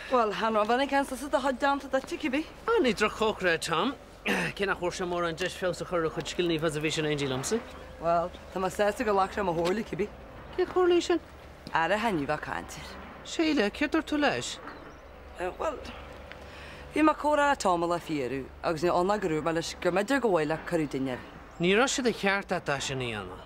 Bhuel, chan raibh aon cheann sa do chuid déanta duit, cibé. Á, ní droch-chócaire é Tom. Cé nach bhfuair sé mórán deis feabhas a chur ar a chuid scileanna fad is a bhí sé in éindí liomsa. Bhuel, tá mé sásta gur ghlac sé mo chomhairle, cibé. Cén chomhairle í sin? Fear a thaitneodh bheith ag caint air. Síle, céard dúirt tú leis? Bhuel, bhí mé ag comhrá le Tom le fiarú agus ní ann ach go raibh mé leis go mb'fhéidir gur mhaith leat cuireadh dinnéir. Ní raibh sé de cheart agat é sin a dhéanamh.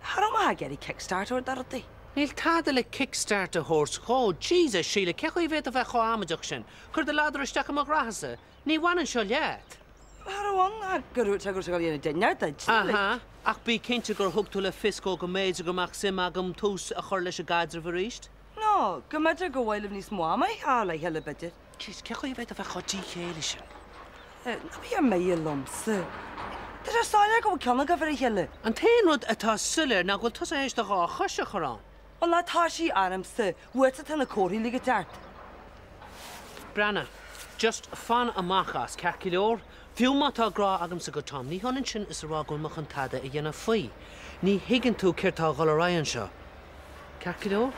Cha raibh mé ag iarraidh kickstart a thabhairt do rudaí. Níl tada le kickstart a thabhairt dhó. Jesus, Síle, cé chaoi a bhféadfá bheith chomh amaideach sin? Cuir do ladar isteach i mo ghraithe-sa. Ní bhaineann seo leat. Cha raibh ann ach go raibh sé ag dul a dhéanamh dinnéar duit. Aha, ach bí cinnte gur thug tú le fios dhó go mb'fhéidir go mbeadh suim agam tús a chur leis an gcaidreamh arís. Nó go mb'fhéidir gur mhaith libh níos mó ama a chaitheamh le chéile b'fhéidir. Jeez, cé chaoi a bhféadfá bheith chomh díchéillí sin? Ná bí ar mire liomsa. Tá sé soiléir go bhfuil cion agaibh ar a chéile. An t-aon rud atá soiléir ná go bhfuil tusa théis do dhá chois a chur ann. Bhuel ná toisigh ormsa, uatsa atá na comharthaí uilig ag teacht. Breathnaigh, just fan amach as, ceart go leor? Fiú má tá grá agamsa go Tom, ní hionann sin is a rá go bhfuil mé chun tada a dhéanamh faoi. Ní thuigeann tú céard tá a dhul ar aghaidh anseo. Ceart go leor?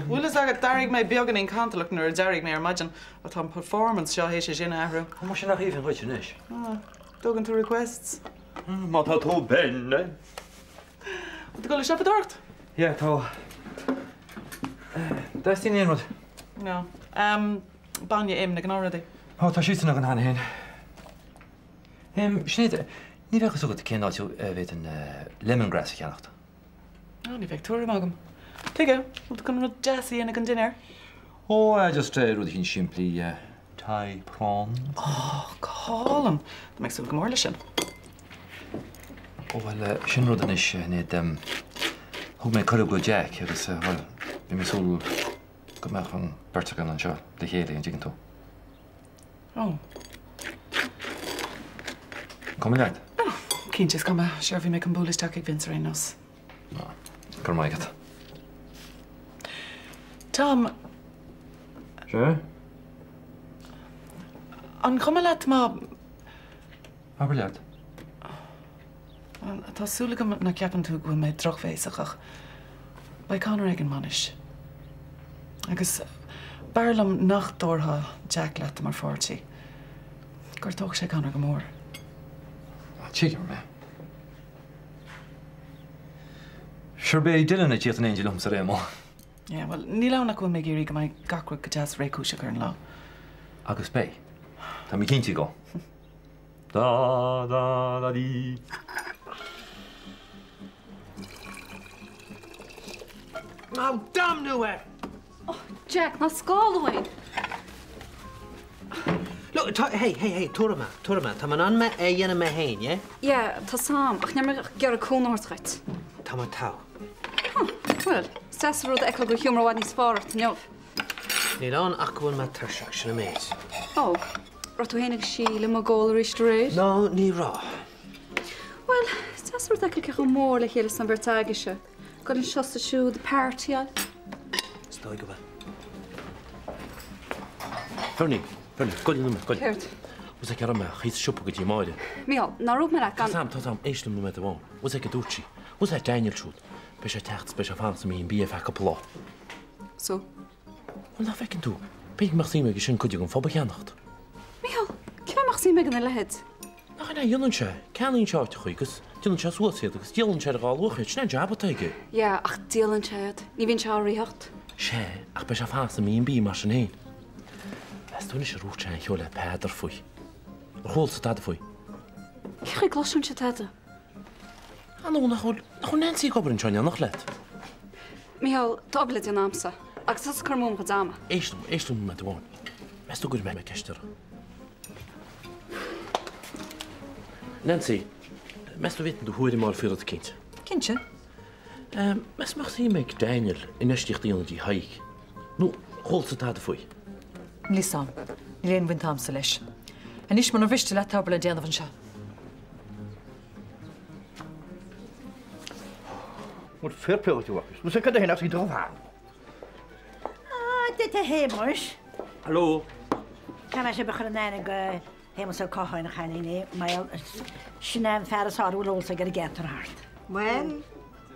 Bhfuil fhios agat, d'airigh mé beagáinín cantalach nuair a d'éirigh mé ar maidin. Ach tá an performance seo théis é sin a athrú. Tá sin nach aoibhinn dhuit anois. Dtugann tú requests? Má tá tú binn. Bhfuil tú ag dul ag siopadóireacht? Yeah, tá. Dteastaíonn aon rud? No. Bainne, im, na gnáthrudaí. Ó, tá siadsan agam cheana féin. Sinéad, ní bheadh fhios agat cén áit a bhféadfainn lemongrass a cheannacht? Ó, ní bheadh tuairim agam. Tuige? Bhfuil tú chun rud deas a dhéanamh don dinnéar? Ó, just rud eicínt simplí, Thai prawns. Ó, go hálainn! Tá mé ag súil go mór leis sin. Ó, bhuel, sin rud anois, a Shinéad. Thug mé cuireadh go Jack agus, bhuel, bhí mé ag súil go mbeadh an bheirt againn anseo le chéile, an dtuigeann tú? Ó. Cuma leat? Ó, cinnte is cuma. Sure, bhí mé chun bualadh isteach ag Vince ar aon nós. Ó, go raibh maith agat. Tom. Sure? An cuma leat má. Abair leat. Bhuel, tá súil agam nach gceapann tú go bhfuil mé drochbhéasach ach beidh Conor ag an mbainis. Agus b'fhearr liom nach dtabharfá Jack leat mar pháirtí. Gortódh sé Conor go mór. Tuigim é. Sure beidh Dylan ag tíocht in éindí liomsa ar aon mhodh. Yeah, bhuel, níl ann ach go bhfuil mé ag iarraidh go mbeidh gach rud go deas réchúiseach ar an lá. Agus beidh. Tá mé cinnte go. Da da da dí. Oh, damnú air! Oh, Jack, ná scáil uainn! Look, tá, hey, hey, hey, tabhair dom é, tabhair dom é. Tá mé in ann mé é a dhéanamh mé féin, yeah? Yeah, tá 's a'm, ach níl mé ag iarraidh cúnamh a thabhairt dhuit. Tá mé togha. Huh, bhuel, is deas an rud a fheiceáil go bhfuil giúmar i bhfad níos fearr ort inniu. Níl ann ach go bhfuil mé tuirseach, sin an méid. Ó, raibh tú féin agus Síle amuigh ag ól arís aréir? No, ní raibh. Bhuel, is deas an rud a fheiceáil cé chomh mór le chéile is an bheirt agaibhse. Gabháil anseo is ansiúd, ag partyáil. Is dóigh go bhfuil. Bernie, Bernie, goil nóiméad, goil. Céard? Bhfuil 's aici ar mé, théis siopa go dtí Máire. Mícheál, nár dhúirt mé leat gan. Tá 's a'm, tá 's a'm, éist liom nóiméad amháin. Bhfuil 's aici a dúirt sí. Bhfuil 's a'd Daniel siúd. Beidh sé ag teacht is beidh sé ag fanacht sa mB&B ar feadh cúpla lá. So? Bhuel, nach bhfeiceann tú? B'fhéidir go mbeadh suim aige sin cuid den phub a cheannacht. Mícheál, cé fáth a mbeadh suim aige ina leithéid? Nach in é a dhéanann sé? Ceannaíonn sé áiteachaí agus déanann sé suas iad agus díolann sé ar dhá luach iad. Sin é an jab atá aige. Yeah, ach díolann sé iad. Ní bhíonn sé á ritheacht. Sea, ach beidh sé ag fanacht sa mB&B mar sin féin. Meas tú anois ar dhúirt sé aon cheo le Peadar faoi? Ar chuala tú tada faoi? Cén chaoi a gcloisfinnse tada? Ah no, nach bhfuil, nach bhfuil Nancy ag obair anseo in éineacht leat? Mícheál, tá obair le déanamh a'msa, agus tusa ag cur amú mo chuid ama. Éist liom, éist liom nóiméad amháin. Meas tú an gcuirfidh mé ceist uirthi? Nancy, meas tú an bhféadfainn do thuairim a fháil faoi rud eicínt? Cinnte. Meas tú an mbeadh suim ag Daniel infheistíocht a dhéanamh i dtigh Thaidhg? Nó chuala tú tada faoi? Níl 'fhios a'm. Níl aon bhaint a'msa leis. Anois, munar mhiste leat, tá obair le déanamh anseo. Bhuel, fair play dhuit, a Mharcais. Bhuel, cad é féin as do bhean? Ah, duit a Shéamais. Hello. Caithfidh mé sibh a chur in aithne go Shéamus Ó Catháin, a chailíní, mar sin é an fear is fearr a bhfuil eolas aige ar an gceantar thart. Bhuel.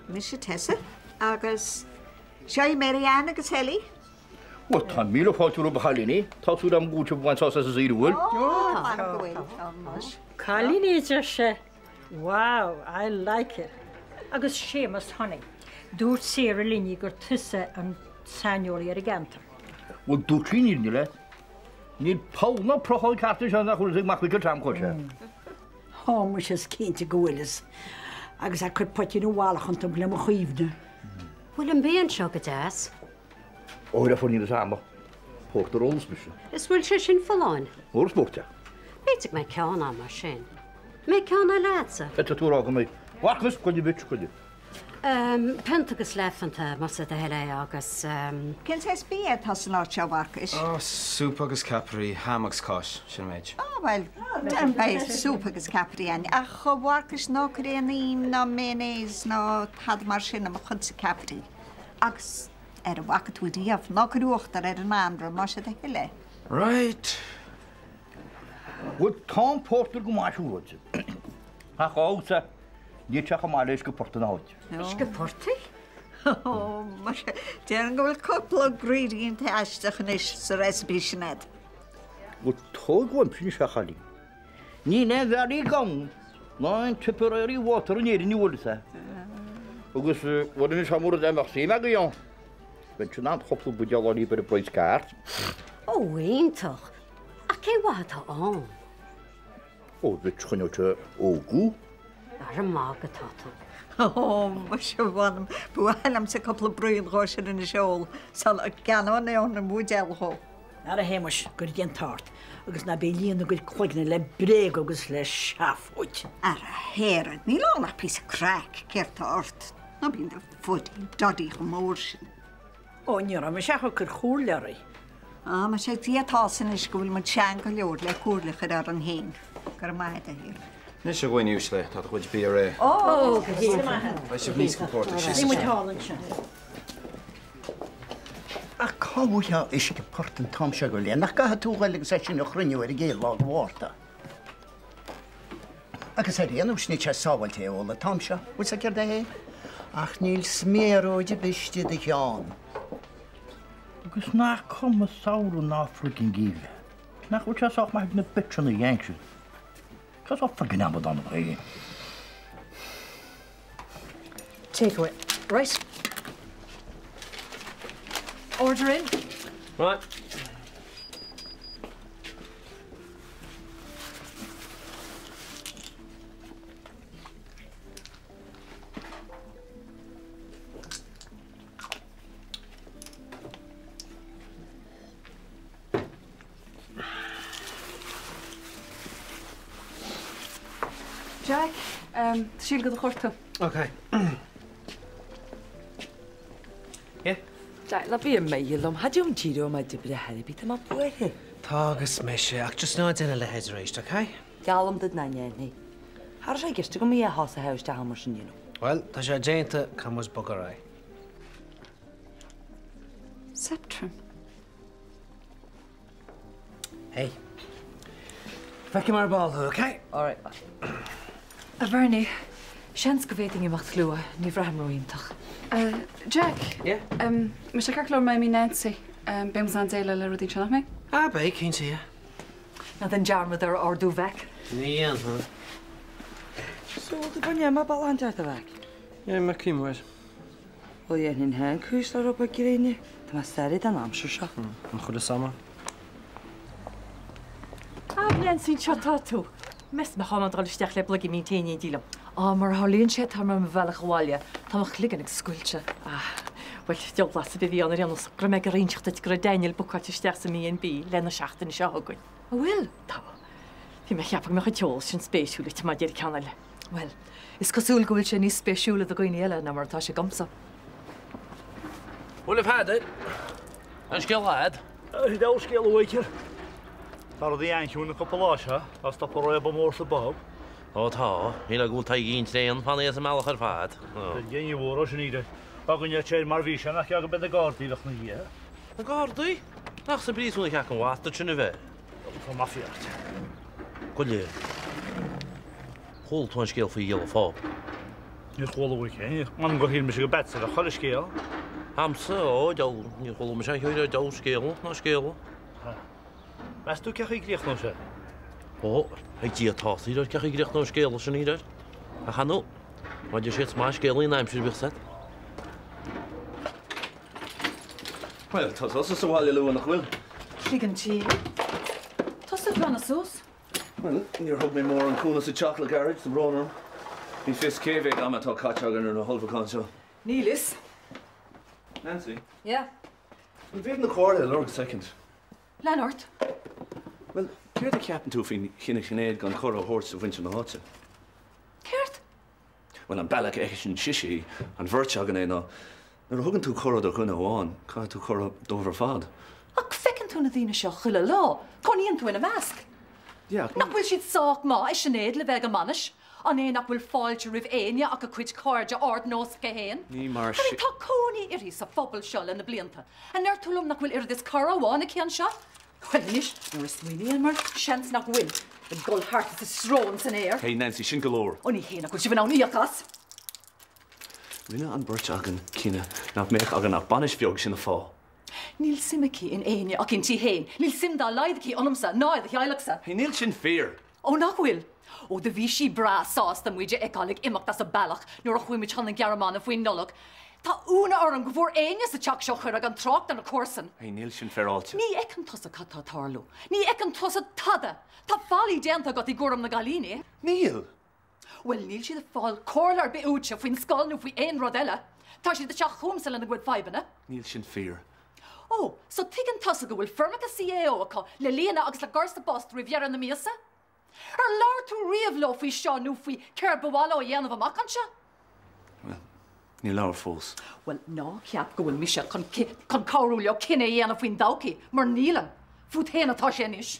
Mise Tessa agus seo í Mary Ann agus Ellie. Bhuel, tá míle fáilte romhaibh a chailíní. Tá súil agam go bhfuil sibh ag baint sásamh as an saoire, an bhfuil? Ó, m'anam go bhfuil. Tá muis. Cailíní, a deir sé. Wow, I like it. Agus Séamus, honey, dúirt Sarah linne gur tusa an saineolaí ar an gceantar. Bhuel, dúirt sí an fhírinne leat. Níl poll ná prochóg thart anseo nach bhfuil fhios ag mac Mhicil Tom cá bhfuil sé. Tá muise is cinnte go bhfuil fhios agus a' cur poitín i bhfalach iontu le mo chuimhne. Bhfuil an bia anseo go deas? Ó, le foirne is ama. Pórtar a ólas mise. Is bhfuil sé sin folláin? Mór is spóirt é. B'fhéidir go mbeidh ceann a'm mar sin. Mbeidh ceann eile a'dsa? Tá tú a rá go mbeidh. Mharcas, coinnigh duit, coinnigh. Pionta agus leathphionta, más é do thoil é, agus. Cén saghas bia atá san áit seo, a Mharcais? Ó, súp agus ceapairí, ham agus cáis, sin an méid. Á, bhuel, déarfainn beidh súp agus ceapairí againn. Ach, a Mharcais, ná cuir aon im ná mayonnaise ná tada mar sin i mo chuidse ceapairí. Agus ar a bhfaca tú riamh, ná cuir uachtar ar an anraith, más é do thoil é. Right. Bhuel, tá an pórtar go maith, siúlóid. Ach fós, níl sé chomh maith le uisce portaigh ná háit. Uisce portaigh? Ó, muise, déarfainn go bhfuil cúpla ingredient aisteach anois sa recipe sin a'd. Bhuel, tóg uaimse anois a chailín. Níl aon Bharry Gown ná aon Tipperary water in Éirinn a bhfuil fhios a'd. Agus, bhuel anois dá mba rud é mbeadh suim agaibh ann. Bheinnse in ann cúpla buidéal a fháil ar an bpraghas ceart. Ó, iontach! Ach cén mhaith atá ann? Ó, bhuel, choinneodh sé óg thú. Ar an magadh atá tú. Ó, muise, mh'anam, ba mhaith liomsa cúpla braon dhó sin anois a ól sula gceannóinn aon bhuidéal dhó. Ara a Shéamais, go raibh an t-ádh ort, agus ná bí ag líonadh do chuid cloigne le bréaga agus le seafóid. Ara a Shéara, níl ann ach píosa craic, céard tá ort? Ná bí i do fuddy duddy chomh mór sin. Ó, ní raibh mise ach ag cur comhairle oraibh. Á, muise, Dia atá ann anois go bhfuil muid sean go leor le comhairle a chur orainn féin. Go raibh maith agat, a Shéara. Anois a dhaoine uaisle, tá do chuid bia réidh. Ó, go hiontach. Beidh sibh níos compordaí síos Bhí muid anseo. thall ansin. Ach cá bhfaighfeá uisce portaigh an t-am seo go léir? Nach gcaithfidh tú dhul agus é sin a chruinniú ar an gcéad lá de Mhárta? Agus ar aon nós níl sé sábháilte é a ól an t-am seo, bhfuil 's agat céard é fhéin? Ach níl sméaróid ar bith istigh i do cheann. Agus nach cuma samhradh ná friggin geimhreadh. Nach bhfuil sé sách maith ag na bitseanna Yanks sin. Cad tá friggin amadán a bheith? Take away. Right. Order in. Right. Jack, um, síl go do chorta. Ok. Yeah? Jack, ná bí meitheal liom, Cha dtiom díreoidh mé d'oibre ar bith, tá mé buartha. Tá agus mise, ach just ná déan a leithéid arís, ok? Geallaim duit nach ndéanfaidh. Cha raibh sé i gceist agam í a shásamh isteach mar sin, you know. Bhuel, tá sé déanta, caithfidh muid bogadh ar aghaidh. Septrim. Hey. Feicfidh mé ar ball thú, ok? All right, bye. A Bhernie, seans go bhféadfainn imeacht luath, ní bhraithim ró-iontach. Jack? Yeah? Mbeidh sé ceart go leor má imíonn Nancy. Beidh muid in ann déileáil le rudaí anseo, nach mbeidh? Ah, beidh, cinnte, yeah. Ná déan dearmad ar ordú Mheaic. Ní dhéanfainn. So, do bhain mé bealach an deart a Mheaic? Yeah, mé címhuir. Bhuel, dhéanfainn féin cúis le rud beag gréine. Tá mé sáraithe den aimsir seo. An chuid is ama. Ah, Nancy, anseo atá tú. Meas mé chomh maith dul isteach le bloigín mín tae in éindí liom. Á, mar a tharlaíonn sé, tá mé ar mo bhealach abhaile. Tá mo chloigeann ag scoilteadh. Ah, bhuel, deabhal as a bith a bhí ann ar aon nós. Go raibh mé ag inseacht duit go raibh Daniel bookáilte isteach sa mB&B le na seachtaine seo chugainn. An bhfuil? Tá. Bhí mé ag ceapadh go mbeadh an t-eolas sin spéisiúil duit má deir ceann eile. Bhuel, is cosúil go bhfuil sé níos spéisiúla do dhaoine eile ná mar atá sé domsa. Bhuel, a Pheadair, an scéal a'd? Deabhal scéal a Mhaidhcil. Tá rudaí an-chiúin an cúpla lá seo, tá stop ag réabadh mór sa bpub. Ó tá, shílfeá go bhfuil Taidhgín tréan fanaithe as an mbealach ar fad. Ní mhór ó sin í. Dá gcoinneodh sé air mar bhí sé, nach ea go mbeadh na Gardaí a bheadh ina dhiaidh. Na Gardaí? Nach sa bpríosún a cheap an bhastard sin a bheith? Tá mafia ort. Goile. Chuala tú an scéal faoi ghiolla phub? Níor chuala uaidh féin. M'anam gur shíl mise go b'agat a bheadh chuile scéal. A'msa? Ó, deabhal, níor chuala mise aon cheo ar deabhal scéala ná scéala. Meas tú cén chaoi a gcríochnóidh sé? Ó, ag Dia atá a fhios cén chaoi a gcríochnóidh an scéala sin, a deir. Ach ar ndóigh, mar a deir siad, is maith an scéalaí an aimsir a bhíodh agat. Bhuel, tá tusa sa bhaile luath, nach bhfuil? Cloigeann tí. Tusa ag glanadh suas. Bhuel, níor thug mé mórán cúnamh sa teach le gairid, tá brón orm. Ní fios cé mhéad ama atá caite againn ar na hullmhúcháin seo. Níl fhios. Nancy? Yeah? An bhféadfainn do chomhairle a lorg soicind? Lean ort. Bhuel, céard a cheapann tú faoin chinneadh Shinéad gan cuireadh a thabhairt do mhuintir na háite? Céard? Bhuel, an bealach a fheiceann sise í, an bheirt againn é, ná nuair a thugann tú cuireadh do dhuine amháin, caithfidh tú cuireadh dóibh ar fad. Ach feiceann tú na daoine seo chuile lá, cónaíonn tú ina measc. Yeah, ach Nach bhfuil siad sách maith ag Sinéad le bheith ag an mbainis? An é nach bhfuil fáilte roimh éinne ach a cuid cairde ardnósacha féin? Ní mar I mean, tá cónaí uirthi sa phobal seo le na blianta. An ndeir tú liom nach bhfuil oiread is cara amháin aici anseo? Bhuel anois, nuair a smaoiním air, seans nach bhfuil. Ag dul thart is a srón san aer. Hey Nancy, sin go leor. Ó ní hé nach bhfuil sibh in ann íoc as. Rinne an bheirt againn cinneadh nach mbeadh againn ach bainis bheag, sin an fáth. Níl suim aici in éinne ach inti féin. Níl suim dá laghad aici ionamsa ná i do theaghlachsa. Hey, níl sin fíor. Ó nach bhfuil? Ó do bhí sí breá sásta muid a fheiceáil ag imeacht as a bealach nuair a chuaigh muid chun na Gearmáine faoin Nollaig. Tá iúnadh orm go bhfuair éinne sa teach seo cuireadh gan trácht ar na comharsain. Hey, níl sin féaráilte. Ní fheiceann tusa cad tá ag tarlú. Ní fheiceann tusa tada! Tá faillí déanta agat i gcúram na gcailíní. Níl! Bhuel, níl siad ag fáil comhairle ar bith uaitse faoin scoil nó faoi aon rud eile. Tá siad ag teacht chugamsa lena gcuid fadhbanna. Níl sin fíor. Ó, so tuigeann tusa go bhfuil foirmeacha CAO acu le líonadh agus le cur sa bpost roimh dheireadh na míosa? Ar labhair tú riamh leo faoi seo nó faoi céard ba mhaith leo a dhéanamh amach anseo? Bhuel, níor labhair fós. Bhuel, ná ceap go bhfuil mise chun chun cabhrú leo cinneadh a dhéanamh faoin dtodhchaí, mar nílim. Fút féin atá sé anois.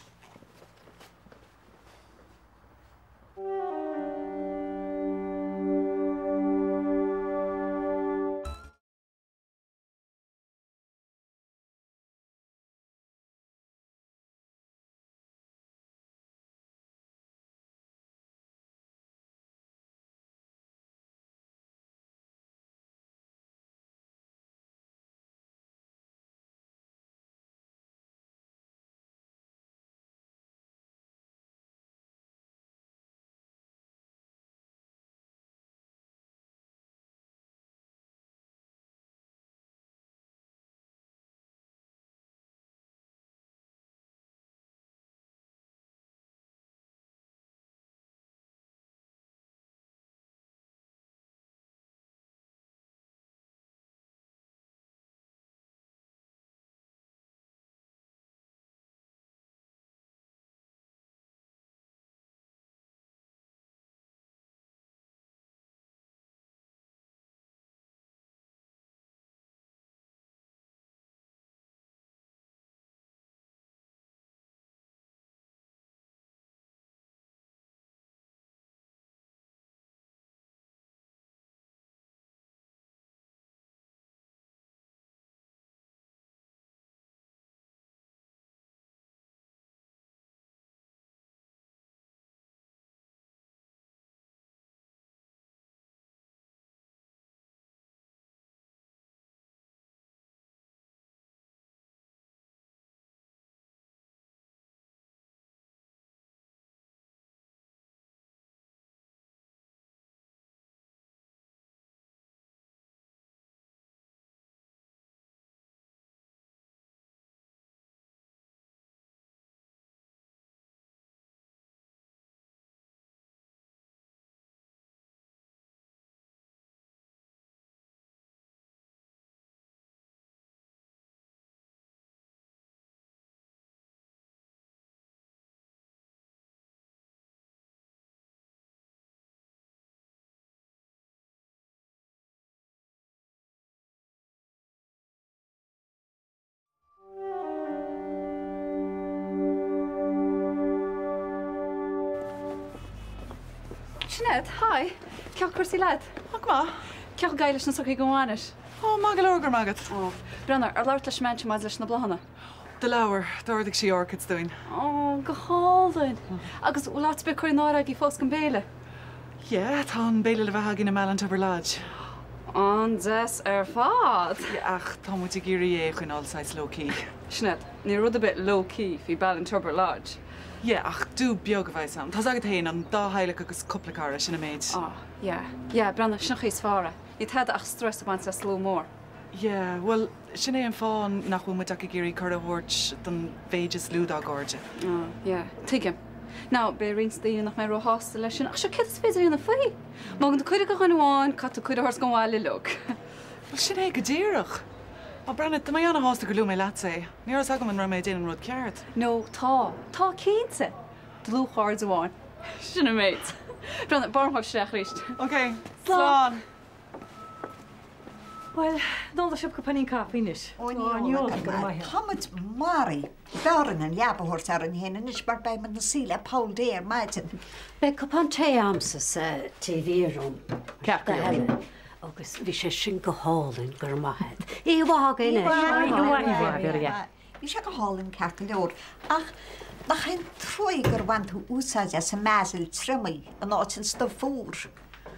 Sinéad, hi! Cén chaoi cúrsaí leat? Ó, go maith. Cén chaoi ag éirí leis na socruithe don bhainis? Ó, maith go leor, go raibh maith agat. Ó, breathnaigh, ar labhair tú leis an mbean sin maidir leis na bláthanna? Do labhair, d'ordaigh sí orchids dúinn. Ó, go hálainn! Agus bhfuil áit ar bith curtha in áirithe agaibh fós don bhéile? Yeah, tá an béile le bheith againn i mBallintubber Lodge. An-deas ar fad! Yeah, ach tá muid ag iarraidh é a choinneáil saghas low-key. Sinéad, níl rud ar bith low-key faoi Ballintubber Lodge. Yeah, ach do beag a bheas ann. Tá's agat féin, an dá theaghlach agus cúpla cara, sin an méid. Ah, yeah. Yeah, Breandán, sin an chaoi is fearr é. Níl tada ach strus ag baint le slua mór. Yeah, bhuel, sin é an fáth nach bhfuil muid ach ag iarraidh cuireadh a thabhairt don mhéid is lú dá gcairde. Ah, yeah, tuigim. Now, beidh roinnt daoine nach mbeidh róshásta leis sin, ach sure, céard is féidir a dhéanamh faoi? Má thugann tú cuireadh do dhuine amháin, caithfidh tú cuireadh a thabhairt don bhaile uilig. Bhuel, sin é go díreach. Á, Breandán, tá mé ana-shásta gur luaigh mé leatsa é. Ní raibh 'fhios agam an raibh mé ag déanamh an rud ceart. No, tá. Tá, cinnte. Dlúthchairde amháin. Sin an méid. Breandán, b'fhearr dom dhul isteach arís. Ok, slán! Bhuel, an ólfaidh sibh cupáinín caife anois? Ó, ní ólfaidh, go raibh maith agat. Tá muid maraithe. B'fhearr orainn an leaba a thabhairt orainn féin anois mar beidh muid 'na suí le Paul Day ar maidin. Beidh cupán tae a'msa sa TV room. Ceart go leor. Agus bhí sé sin go hálainn, go raibh maith a't. Oíche mhaith agaibh anois. Bhí sé go hálainn ceart go leor, ach nach é an truaigh gur bhain tú úsáid as an mbasil triomaigh in áit an stuif úr?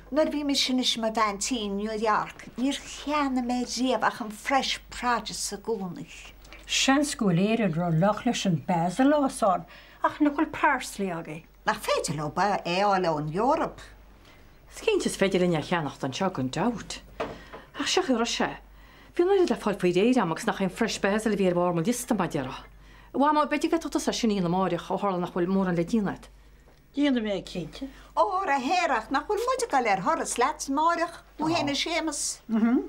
Nuair a bhí mise anois i mo bhean tí i New York, níor cheannaigh mé riamh ach an fresh produce i gcónaí. Seans go bhfuil Éire ró-fhliuch leis an basil a fhás ann, ach nach bhfuil parsley agaibh? Nach féidir leo é a fháil ón Eoraip? Is cinnte is féidir linn é a cheannacht anseo gan dabht. Ach seo a raibh sé. Bhí an oiread le fáil faoi réir agam agus nach é an fresh basil a bhí ar bharr mo liosta, mar a déarfá. A Mhamó, b'fhéidir go bhféadfadh tusa é sin a dhéanamh amáireach, ó tharla nach bhfuil mórán le déanamh agat. Déanfaidh mé, cinnte. Óra, a Shéarach, nach bhfuil muid ag dul ar thuras leat amáireach, thú fhéin is Séamus?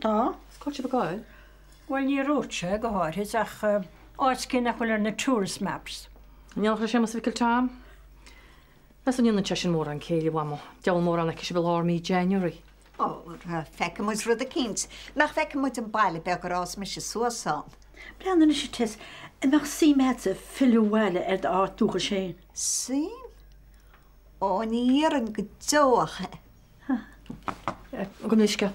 Tá. Cá bhfuil sibh ag gabháil? Bhuel, níor dhúirt sé, go háirid, ach áit éigin nach bhfuil ar na tourist maps. An ndéanfadh le Séamus a Mhicil Tom? Meas tú an ndéanann sé sin mórán céille, a Mhamó? Diabhal mórán aici sibh i lár mí January. Óra, feicfidh muid rud eicínt. Nach bhfeicfidh muid an baile beag ar fhás mise suas ann? Breathnaigh anois, a Tess, an mbeadh suim agatsa filleadh abhaile ar d'áit dúchais féin? Suim? Ó, ní iarrfainn go deo ach é. Go n-uisce.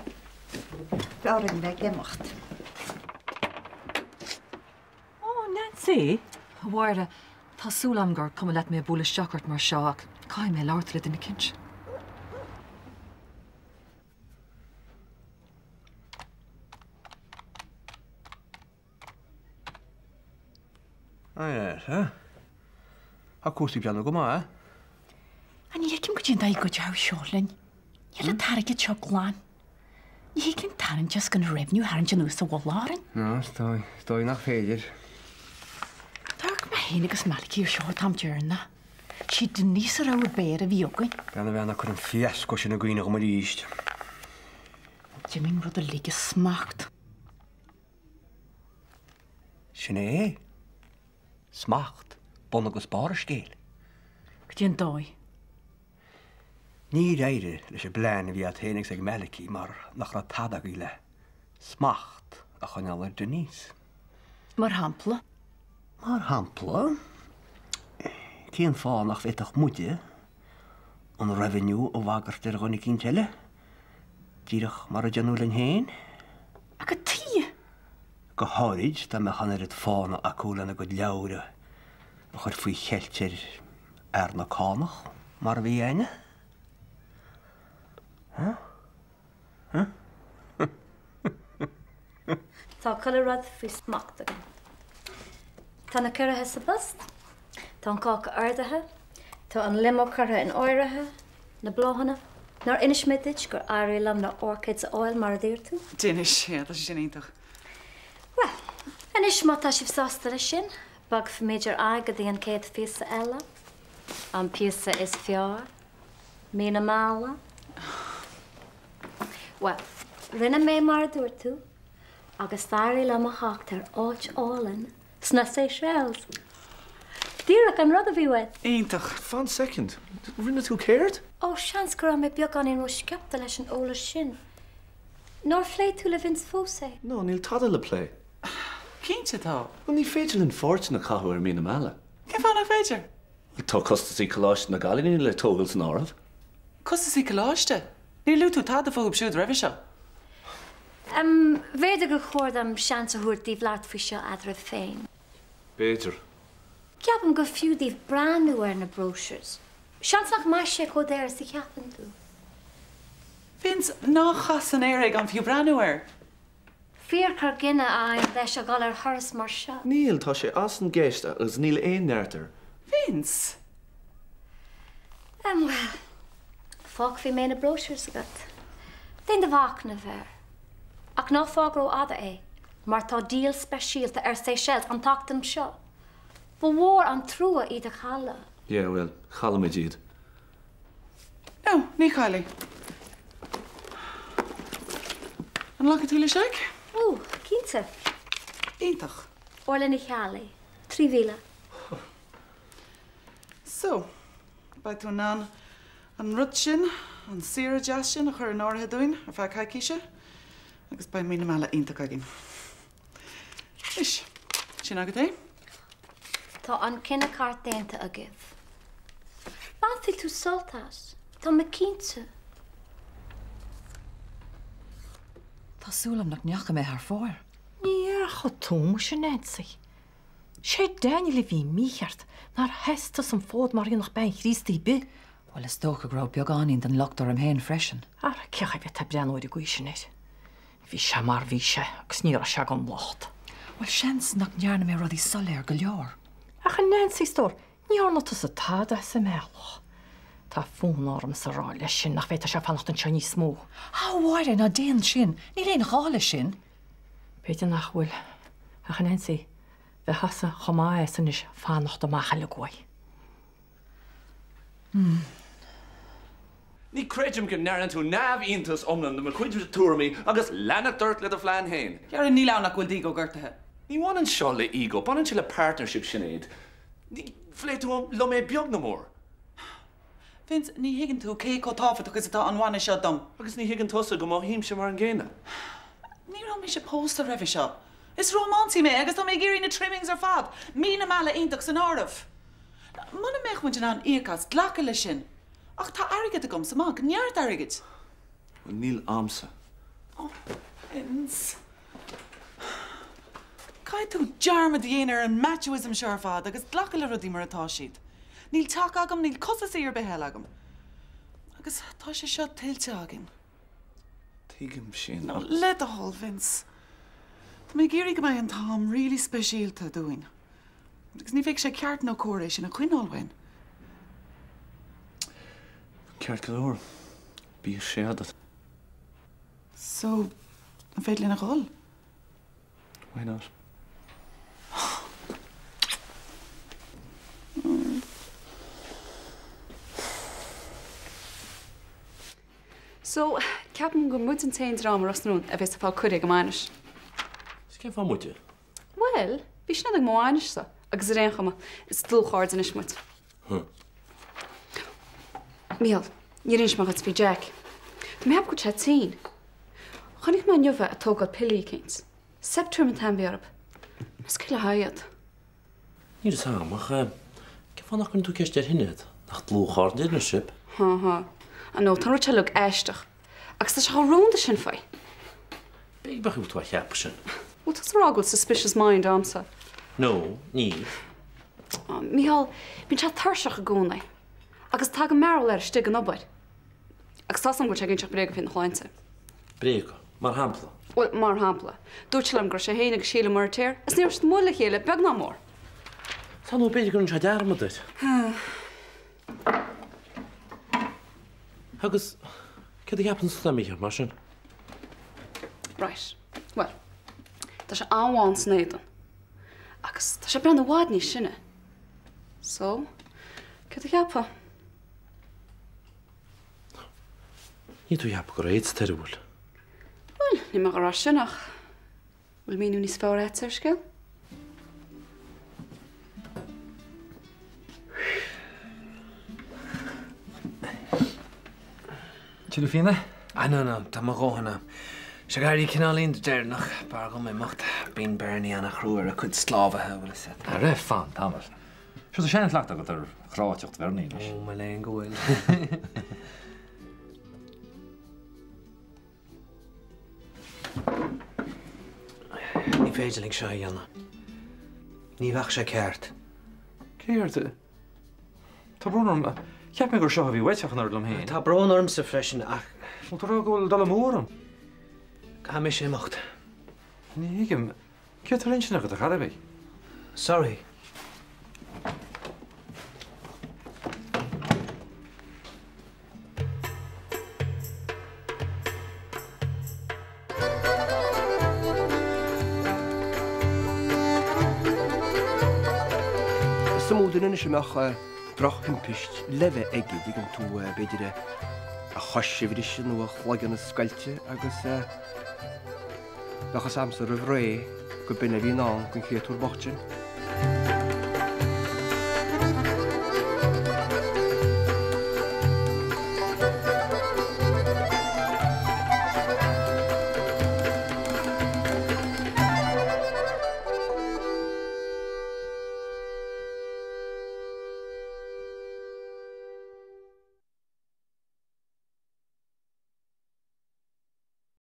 B'fhearr orainn bheith ag imeacht. Ó, Nancy! A Mháire, tá súil agam gur cuma leat mé ag bualadh isteach ort mar seo ach caithfidh mé labhairt le duine eicínt. Tá cúrsaí ag breathnú go maith. Ach ní fheicim goidé an dóigh a gcuideoidh seo linn. Níl an t-airgead seo glan. Ní thig linn tarraingt as gan revenue a tharraingt anuas sa mhullach orainn. No, is dóigh, is dóigh nach féidir. D'amharc mé féin agus Malachy ar seo an t-am deireanach. Sí Denise an rogha ab fhearr a bhí againn. Bean a bhean ná cuir an fiasco sin i gcuimhne dhom arís. D'imigh an rud uilig as smacht. Sin é é. Smacht, bun agus barr an scéil. Goidé an dóigh. Níor éirigh leis an bplean a bhí agat féin agus ag Malachy mar nach raibh tada agaibh le smacht a choinneáil ar Denise. Mar shampla? Mar shampla, cén fáth nach bhféadfadh muide an revenue a bhagairt ar dhuine eicínt eile, díreach mar a déanadh linn féin? Ach cad tuige? Go háirid dá mbeadh an oiread fáthanna acu lena gcuid leabhar a chur faoi cheilt ar fhear na cánach mar a bhí againne. Huh? Huh? Tá chuile rud faoi smacht agam. Tá na cuirí sa bpost, tá an cáca ordaithe, tá an limo curtha in áirithe, na bláthanna. Nár inis mé duit gur éirigh liom na orchids a fháil mar a d'iarr tú? D'inis, yeah, tá sé sin iontach. Bhuel, anois má tá sibh sásta leis sin, bogfaimid ar aghaidh go dtí an chéad phíosa eile. An píosa is fearr. Mí na meala. Bhuel, rinne mé mar a dúirt tú agus d'éirigh liom a theacht ar áit álainn sna Seychelles. Díreach an rud a bhí uait! Iontach. Fan soicind. Rinne tú céard? Ó, seans go raibh mé beagáinín ró-sciobtha leis an eolas sin. Nár phléigh tú le Vince fós é? No, níl tada le plé. Cinnte tá. Bhuel, ní féidir linn fortún a chaitheamh ar mí na meala. Cén fáth nach féidir? Bhuel, tá costasaí Coláiste na gCailíní le tógáil san áireamh. Costasaí coláiste? Níor luaigh tú tada fúthu siúd roimhe seo. Em, b'fhéidir gur chóir dom seans a thabhairt daoibh labhairt faoi seo eadraibh féin. B'fhéidir. Ceapaim gur fiú daoibh breathnú ar na brochures. Seans nach mbeidh sé chomh daor is a cheapann tú. Vince, ná caith san aer é gan fiú breathnú air. Fíorchor gine a fhaigheann deis a dhul ar thuras mar seo. Níl, tá sé as an gceist agus níl aon neart air. Vince! Em, bhuel, fágfaidh mé na brochures agat. Déan do mhachnamh air. Ach ná fág rófhada é, mar tá díol speisialta ar Seychelles an tseachtain seo. Ba mhór an trua iad a chailleadh. Yeah, bhuel, caillfimid iad. No, ní chaillfidh. An nglacfaidh tú le seic? Ó, cinnte. Iontach. Orla Ní Cheallaigh, 3000. So, beidh tú in ann an rud sin, an saoire deas sin a chur in áirithe dúinn ar feadh coicíse agus beidh mí na meala iontach againn. Anois, sin agat é. Tá an cinneadh ceart déanta agaibh. Bainfidh tú sult as, tá mé cinnte. Tá súil agam nach ndeachaigh mé thar fóir. Ní dheachaigh tú, muise Nancy. Sé Daniel a bhí mícheart, nár sheas tusa an fód mar a dhéanfadh bean Chríostaí ar bith. Bhuel, is dócha go raibh beagáinín den locht orm féin freisin. Ara, cén chaoi a bhféadfá breathnú air an gcaoi sin air? Bhí sé mar bhí sé agus ní raibh sé gan locht. Bhuel, seans nach ndearna mé rudaí soiléir go leor. Ach a Nancy, stór, ní dhearna tusa tada as an mbealach. Tá fonn ormsa a rá leis sin nach bhféadfadh sé fanacht anseo níos mó. A Mháire, ná déan sin! Níl aon ghá leis sin! B'fhéidir nach bhfuil, ach a Nancy, bheifeása chomh maith as anois fanacht amach uilig uaidh. Ní chreidim go ndearna tú neamhiontas iomlán de mo chuid tuairimí agus leanacht ort le do phlean féin. Dhera, níl ann ach go bhfuil d'ego gortaithe. Ní bhaineann seo le ego, baineann sé le partnership, Sinéad. Ní phléigh tú liom é beag ná mór. Vince, ní thuigeann tú cé chomh tábhachtach is atá an bhainis seo dom. Agus ní thuigeann tusa go mothaímse mar an gcéanna. Ní raibh mise pósta roimhe seo. Is rómánsaí mé agus tá mé ag iarraidh na trimmings ar fad, mí na meala iontach san áireamh. Muna mbeadh muid in ann íoc as, glacadh leis sin. Ach tá airgead agam sa mbanc, neart airgid. Bhuel, níl a'msa. Oh, Vince. Caithfidh tú dearmad a dhéanamh ar an machoism seo ar fad agus glacadh le rudaí mar atá siad. Níl teach agam, níl costasaí ar bith eile agam. Agus tá sé seo tuillte againn. Tuigim sin ach. Le do thoil, Vince. Tá mé ag iarraidh go mbeidh an t-am really speisialta dúinn. Agus ní bheadh sé ceart nó cóir é sin a choinneáil uainn. Ceart go leor. Bíodh sé agat. So, an féidir linn a dhul? Why not? So, ceapaim gur muid an t-aon dream i Ros na Rún a bheas ag fáil cuireadh ag an mbainis. Is cén fáth muide? Bhuel, bhí Sinéad ag mo bhainis-sa, agus ar aon chuma, is dlúthchairde anois muid. Huh. Mícheál, níor inis mé dhuit faoi Jack. Tá mé ag ceapadh go bhfuil sé tinn. Chonaic mé inniu é ag tógáil piollaí eicínt. Septrim an t-ainm a bhí orthu. Meas cé le haghaidh iad? Níl fhios agam, ach cén fáth nach gcuireann tú ceist ar Shinéad? Nach dlúthchairde anois sibh? Há há. I know, tá an rud seo uilig aisteach. Agus tá sé chomh rúnda sin faoi. B'fhéidir go bhfuil tú á cheapadh sin. Bhfuil tusa ag rá go bhfuil suspicious mind a'msa? No, níl. Á, Mícheál, bíonn sé tuirseach i gcónaí. Agus tagann mearbhall air istigh ag an obair. Agus tá 'fhios a'm go bhfuil sé ag inseacht bréaga faoina shláinte. Bréaga? Mar shampla? Bhuel, mar shampla, dúirt sé liom go raibh sé féin agus Síle Moirtéar is ní raibh siad amuigh le chéile, beag ná mór. Tá, nó b'fhéidir go rinne sé dearmad air. Agus céard a cheapann tusa, a Mhíchíl, mar sin? Right. Bhuel, tá sé an-bhán san éadan. Agus tá sé ag breathnú i bhfad níos sine. So, céard a cheapfá? Níl tú ag ceapadh go raibh AIDS air, an bhfuil? Bhuel, níl mé ag rá sin ach bhfuil míniú níos fearr agat ar an scéal? Tuilleadh fíona? Ah, no, no, tá mo dhóthain a'm. Tá sé ag éirí cineáilín deireanach, b'fhearr dhom imeacht. Bíonn Bernie ana-chrua ar a cuid sclábhaithe, bhfuil fhios a'd. Ara, fan tamall. Sure tá seanchleachtadh agat ar chráiteacht Bhernie anois. Ó, mo léan go bhfuil. Ní féidir linn seo a dhéanamh. Ní bheadh sé ceart. Céard? Tá brón orm. Cheap mé gur seo a bhí uait ach an oiread liom féin. Tá brón ormsa freisin ach Bhfuil tú ag rá go bhfuil dul amú orm? Caithfidh mise imeacht. Ní thuigim. Céard tá ar intinn agat ar chor ar bith? Sorry. Is iomaí duine anois a mbeadh drochthimpist leimhe aige, dtuigeann tú, b'fhéidir a chois a bhriseadh nó a chloigeann a scoilteadh agus bheadh fhios a'msa roimh ré go b'in a bhí i ndán don chréatúr bocht sin.